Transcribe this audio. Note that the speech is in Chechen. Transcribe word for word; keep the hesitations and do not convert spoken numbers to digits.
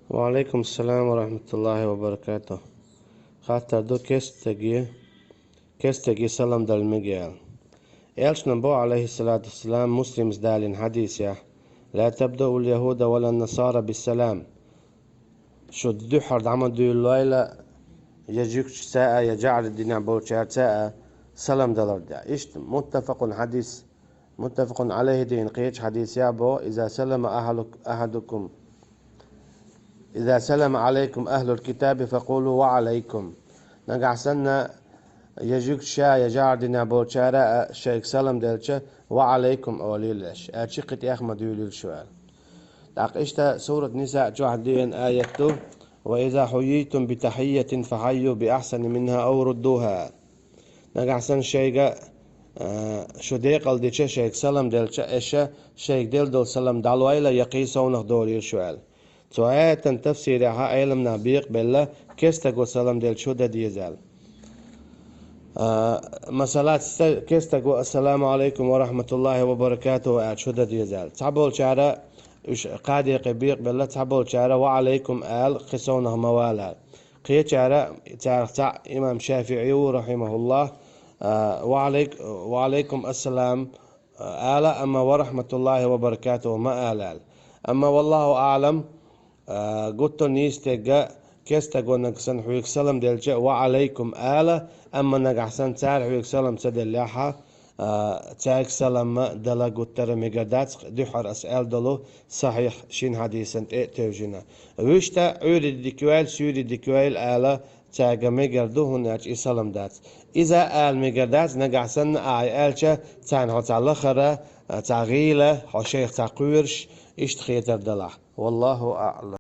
Ва алейкум салам ва рахматуллахи ва баракатух. Хаттар ду кестаги, кестаги салам дала мегий аьлла. Элчано бо, алейхиссалату вассалам, Муслимс далийна хьадисехь: «Ла табдаул яхуда ва лан насара биссалам». Шу дуьххьара дӀа ма дуьйлалойла, я жуьгташца а, я жӀаран динехь болчаьрца а салам далар де. Иштта муттафакъун хьадис, муттафакъун алейхи дийна кхечу хьадисехь бо: «Иза салама ахьалук-, ахьадукум». «Иза салама алейкум ахьлул китаби, факъулу ва алейкум». Нагахь санна, я жуьгташа, я жӀаран динехь болчара а шайга салам делча, «Ва алейкум» олийла аш, аьлча кхин тӀех ма дуьйлийла шу аьлла. ТӀаккха иштта сурат Ниса чохь деана аят ду: «Ва иза хьуййтум би тахьийятин, фахьайю би ахьсани минхьа ау руддухьа». Нагахь санна шайга, а, шу декъал дича, шайга салам делча, аша шайга делла долу салам дӀалойла, я кхин совнах долийла шу аьлла. Цу аятан тафсирехь Ӏеламнаха бекъабелла, кестаго салам делча хӀун дан деза аьлла. А, масала, ца-, кестаго «Ассаламу алейкум ва рахматуллахи ва баракатуху» аьлча хӀун дан деза аьлла. Цхьаболчара, уьш кхаа декъе бекъабелла, цхьаболчара «Ва алейкум» аьлла, кхин совнах ма вала аьлла. Кхечара, царах цхьаъ имам ШафиӀи ву, рахьимахуллах, а, «Ва алейк-, ва алейкум ассалам» ала, амма «Ва рахматуллахи ва баракатуху» ма ала аьлла. Амма, валлаху аълам, а, гуттар нийса дерг, кестагонаг санна хьоьга салам делча, «Ва алейкум» ала, амма нагахь санна цара хьоьга салам ца деллехь, а, цаьрга салам дала гуттар а мегар дац, дуьххьара аса аьлла долу сахьихь шина хьадисан тӀе а тевжина. Вуьшта Ӏуьйре дика йойла, суьйре дика йойла ала, цаьрга мегар ду, хӀунда аьлча и салам дац. Иза ала мегар дац, нагахь санна ахьа аьлча, царна хьо цхьа лахара, цхьа гӀийла, хьо шайх цхьа кхоьруш, иштта хетар далахь. Валлаху аълам.